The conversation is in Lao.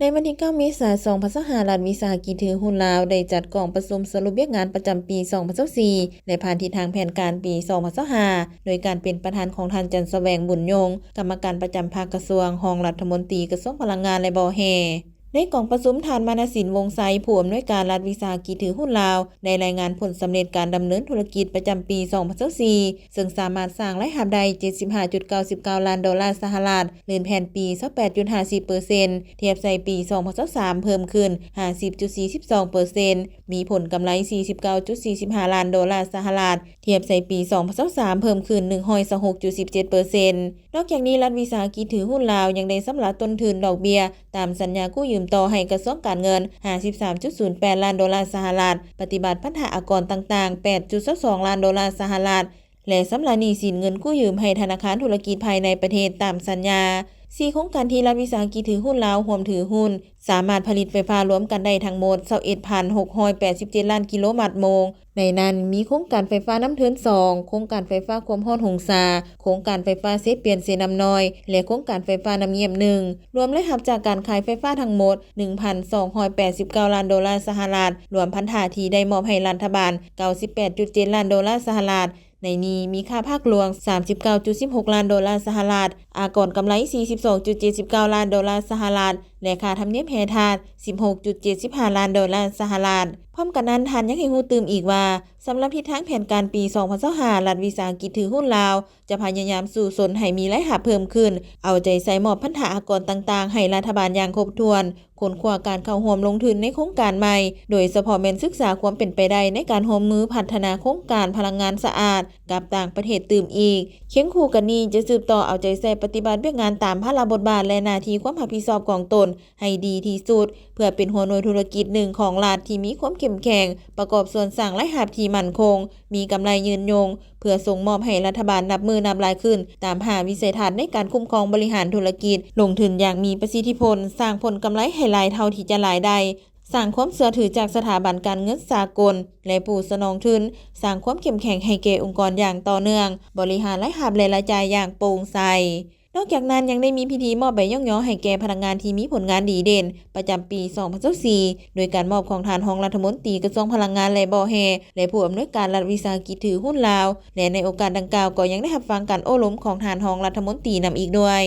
ໃນວັນທີເກົ້າ ເມສາ ສອງພັນຊາວຫ້າ ລັດວິສາຫະກິດຖືຫຸ້ນລາວ ໄດ້ຈັດກອງປະຊຸມສະຫຼຸບວຽກງານປະຈຳປີ ສອງພັນຊາວສີ່ ແລະ ຜ່ານທິດທາງແຜນການປີ ສອງພັນຊາວຫ້າ ໂດຍການເປັນປະທານຂອງທ່ານ ຈັນສະແຫວງ ບຸນຍົງ ກຳມະການປະຈຳພັກກະຊວງ, ຮອງລັດຖະມົນຕີກະຊວງພະລັງງານ ແລະ ບໍ່ແຮ່. ໃນກອງປະຊຸມ, ທ່ານ ມານະສິນ ວົງໄຊ ຜູ້ອຳນວຍການລັດວິສາຫະກິດຖືຫຸ້ນລາວ ໄດ້ລາຍງານຜົນສຳເລັດການດຳເນີນທຸລະກິດປະຈຳປີ ສອງພັນຊາວສີ່ ເຊິ່ງສາມາດສ້າງລາຍຮັບໄດ້ ເຈັດສິບຫ້າຈຸດເກົ້າສິບເກົ້າລ້ານໂດລາສະຫະລັດ, ລື່ນແຜນປີ ຊາວແປດຈຸດຫ້າສິບເປີເຊັນ ທຽບໃສ່ປີ ສອງພັນຊາວສາມ ເພີ່ມຂຶ້ນ ຫ້າສິບຈຸດສີ່ສິບສອງເປີເຊັນ, ມີຜົນກຳໄລ ສີ່ສິບເກົ້າຈຸດສີ່ສິບຫ້າລ້ານໂດລາສະຫະລັດ, ທຽບໃສ່ປີ ສອງພັນຊາວສາມ ເພີ່ມຂຶ້ນ ໜຶ່ງຮ້ອຍຊາວຫົກຈຸດສິບເຈັດເປີເຊັນ. ນອກຈາກນີ້, ລັດວິສາຫະກິດຖືຫຸ້ນລາວຍັງໄດ້ຊຳລະຕົ້ນທຶນດອກເບ້ຍຕາມສັນຍາກູ້ຢືມຕໍ່ໃຫ້ກະຊວງການເງິນ ຫ້າສິບສາມຈຸດສູນແປດລ້ານໂດລາສະຫະລັດ, ປະຕິບັດພັນທະອາກອນຕ່າງໆ ແປດຈຸດຊາວສອງລ້ານໂດລາສະຫະລັດ ແລະ ຊຳລະໜີ້ສິນເງິນກູ້ຢືມໃຫ້ທະນາຄານທຸລະກິດພາຍໃນປະເທດຕາມສັນຍາ. ສີ່ໂຄງການທີ່ລັດວິສາຫະກິດຖືຫຸ້ນລາວຮ່ວມຖືຫຸ້ນ ສາມາດຜະລິດໄຟຟ້າລວມກັນໄດ້ທັງໝົດ ຊາວເອັດພັນຫົກຮ້ອຍແປດສິບເຈັດລ້ານກິໂລວັດໂມງ. ໃນນັ້ນມີໂຄງການໄຟຟ້ານ້ຳເທີນສອງ, ໂຄງການໄຟຟ້າຄວາມຮ້ອນຫົງສາ, ໂຄງການໄຟຟ້າເຊປຽນເຊນ້ຳນ້ອຍ ແລະ ໂຄງການໄຟຟ້ານ້ຳງຽມໜຶ່ງ. ລວມລາຍຮັບຈາກການຂາຍໄຟຟ້າທັງໝົດ ໜຶ່ງພັນສອງຮ້ອຍແປດສິບເກົ້າລ້ານໂດລາສະຫະລັດ, ລວມພັນທະທີ່ໄດ້ມອບໃຫ້ລັດຖະບານ ເກົ້າສິບແປດຈຸດເຈັດລ້ານໂດລາສະຫະລັດ. ໃນນີ້ມີຄ່າພາກລວມ ສາມສິບເກົ້າຈຸດສິບຫົກລ້ານໂດລາສະຫະລັດ, ອາກອນກຳໄລ ສີ່ສິບສອງຈຸດເຈັດສິບເກົ້າລ້ານໂດລາສະຫະລັດ ແລະ ຄ່າທຳນຽມແຮ່ທາດ ສິບຫົກຈຸດເຈັດສິບຫ້າລ້ານໂດລາສະຫະລັດ. ພ້ອມກັນນັ້ນ, ທ່ານຍັງໃຫ້ຮູ້ຕື່ມອີກວ່າ, ສຳລັບທິດທາງແຜນການປີ ສອງພັນຊາວຫ້າ ລັດວິສາຫະກິດຖືຫຸ້ນລາວ ຈະພະຍາຍາມສູ້ຊົນໃຫ້ມີລາຍຮັບເພີ່ມຂຶ້ນ, ເອົາໃຈໃສ່ມອບພັນທະອາກອນຕ່າງໆໃຫ້ລັດຖະບານຢ່າງຄົບຖ້ວນ, ຄົ້ນຄວ້າການເຂົ້າຮ່ວມລົງທຶນໃນໂຄງການໃໝ່, ໂດຍສະເພາະແມ່ນສຶກສາຄວາມເປັນໄປໄດ້ໃນການຮ່ວມມືພັດທະນາໂຄງການພະລັງງານສະອາດກັບຕ່າງປະເທດຕື່ມອີກ. ຄຽງຄູ່ກັນນີ້, ຈະສືບຕໍ່ເອົາໃຈໃສ່ປະຕິບັດວຽກງານຕາມພາລະບົດບາດ ແລະ ໜ້າທີ່ຄວາມຮັບຜິດຊອບຂອງຕົນໃຫ້ດີທີ່ສຸດ, ເພື່ອເປັນຫົວໜ່ວຍທຸລະກິດໜຶ່ງຂອງລັດທີ່ມີຄວາມເຂັ້ມແຂງ, ປະກອບສ່ວນສ້າງລາຍຮັບທີ່ໝັ້ນຄົງ, ມີກຳໄລຍືນຍົງ, ເພື່ອສົ່ງມອບໃຫ້ລັດຖະບານນັບມື້ນັບຫຼາຍຂຶ້ນ, ຕາມຫາວິໄສທັດໃນການຄຸ້ມຄອງບໍລິຫານທຸລະກິດ, ລົງທຶນຢ່າງມີປະສິດທິຜົນ, ສ້າງຜົນກຳໄລໃຫ້ຫຼາຍເທົ່າທີ່ຈະຫຼາຍໄດ້, ສ້າງຄວາມເຊື່ອຖືຈາກສະຖາບັນການເງິນສາກົນ ແລະ ຜູ້ສະໜອງທຶນ, ສ້າງຄວາມເຂັ້ມແຂງໃຫ້ແກ່ອົງກອນຢ່າງຕໍ່ເນື່ອງ, ບໍລິຫານລາຍຮັບ ແລະ ລາຍຈ່າຍຢ່າງໂປ່ງໃສ. ນອກຈາກນັ້ນ, ຍັງໄດ້ມີພິທີມອບໃບຍ້ອງຍໍໃຫ້ແກ່ພະນັກງານທີ່ມີຜົນງານດີເດັ່ນ ປະຈຳປີ ສອງພັນຊາວສີ່ ໂດຍການມອບຂອງທ່ານຮອງລັດຖະມົນຕີກະຊວງພະລັງງານ ແລະ ບໍ່ແຮ່ ແລະ ຜູ້ອຳນວຍການລັດວິສາຫະກິດຖືຫຸ້ນລາວ ແລະ ໃນໂອກາດດັ່ງກ່າວກໍຍັງໄດ້ຮັບຟັງການໂອ້ລົມຂອງທ່ານຮອງລັດຖະມົນຕີນຳອີກດ້ວຍ.